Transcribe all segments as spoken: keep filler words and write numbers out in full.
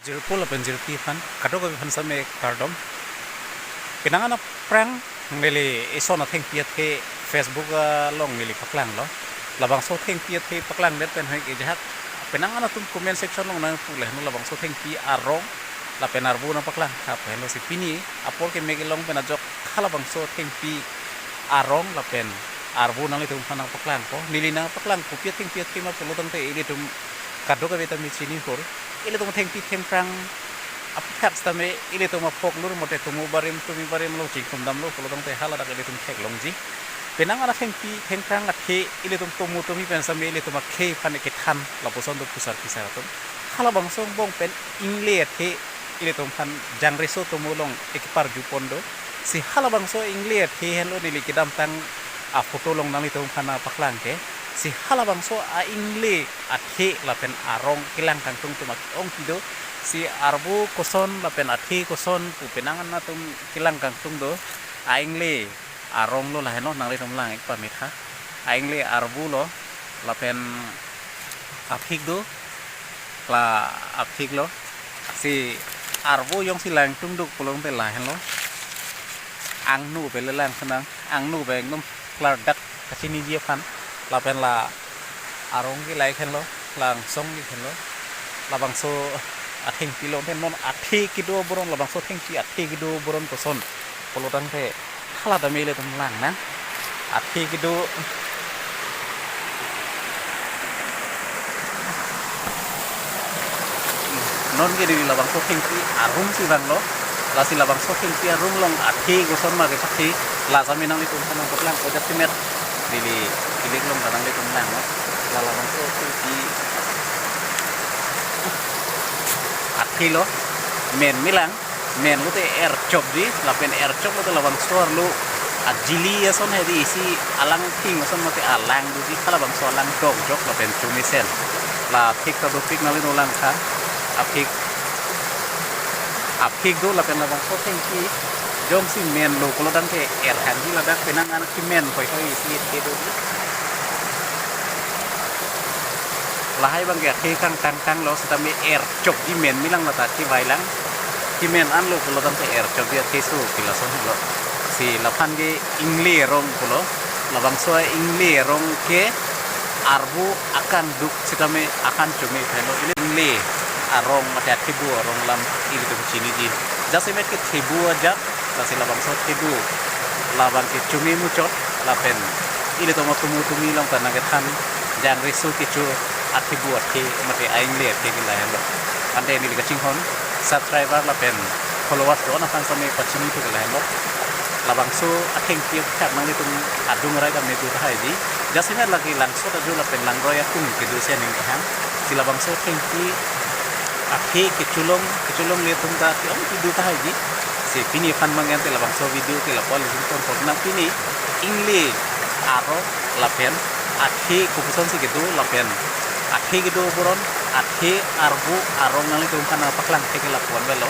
Jirpo lapen jirpi aphan, kadokave aphan same kardom. Penang an aphrang neli ison athengpi athe Facebook along neli paklanglo. Labangso athengpi athe paklangdet pen hoi ke jahak penang an atum comment section along nangpu lahenlo, labangso athengpi arong lapen arvo nangpaklang tha pu henlo. Si pini apor kemek along pen ajok halabangso athengpi arong lapen arvo nanglitum aphan nangpaklangpo. Neli nangpaklang kopi athengpi athe ma pulo tangte ilitum kadokave ta me chini hur. Ilitum athengpi thengphrang aphuthak sitame ilitum aphok lur mote tomo barim tumi barim along chingthum damlo pulo tangte haladak ilitum theklongji. Penang an athengpi thengphrang athe ilitum tomo tumi pen same ilitum akhei aphan ekethan lapuson do phusar phisar atum. Halabangso angbong pen ingle athe ilitum aphan jangreso tomo along ekeparju pon do. Si halabangso ingle athe henlo neli kedamtang aphoto along nanglitum aphan nangpaklang ke. Si halabangso a-ingle athe lapen arong kelang kangtung atum ake-ong kedo. Si arvo koson lapen athe koson pu penang an atum kelang kangtung do. A-ingle arong lo lahenlo, nanglitum lang-ik pame tha. A-ingle arvo lo lapen aphik do, la aphik lo. Si arvo jongsi langtung duk pulo tangte lahenlo. Angno pen le lang senang, angno pen ekdom klardak kachiniji aphan. Lapen la arong ke la-ik henlo, la angsong ke henlo. Labangso athengpi lo tangte non athe kedo aboron, labangso athengpi athe kedo aboron koson pulo tangte hala tame ilitum lang nang. Athe kedo, non ke di labangso athengpi arung si vanglo. Lasi labangso athengpi arung along athe koson ma kepathe, la same nanglitum aphan nangpaklangpo, jasemet neli kilik along ta nanglitum langlo. La labangso athengpi athe lo, men melang, men lote erchopji, lapen erchop lote labangso arlo ajili ason hedi isi alangthing ason mate alang doji, halabangso alang dokjok lapen chomesen. La aphik ta dopik, nanglitum lang tha. Aphik, aphik do lapen labangso athengpi jongsi menlo pulo tangte erhangji, ladak penang an kemen hoi hoi isi athe doji. Lahai abang ke athe kangtang tanglo sitame erchopji, men melang lata kevai lang. Kemen anlo pulo tangte erchopji, athe so ke lason lo. Si laphan ke ingle arong pulo. Labangso ingle arong ke arvo akan duk sitame akan chome henlo. Ingle arong mate athebu arong alam ilitum chiniji. Jasemet ke thebu ajat, lasi labangso thebu, labang ke chome muchot, lapen ilitum atomo tumi along ta nangkethan jangreso kecho athebu athe mate a-ingle athe ke lahenlo. Ante neli kachinghon subscriber lapen followers do-an aphan same pachini thu ke lahenlo. Labangso athengpi aphuthak nanglitum adung arai dam ne do tahai ji. Jasemet lake langsot ajo lapen langroi akung kedo si aning tahang. Si labangso athengpi athe kecholong, kecholongle atum ta ke-ong kedo tahai ji. Si pini aphan abang ante labangso video ke lapu-an le jington pon nang. Pini ingle arong lapen athe kopuson si kedo lapen athe kedo aboron, athe arvo arong nanglitum aphan nangpaklang thek ke lapu-an avelo.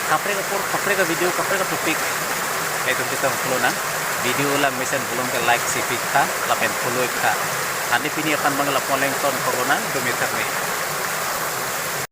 Kaprek apor, kaprek avideo, kaprek atopic ilitum chetong pulo nang. Video langmesen pulo tangte like si pi tha lapen follow ik tha. Ante pini aphan abang lapu-an le jington pon nang, dome thak me.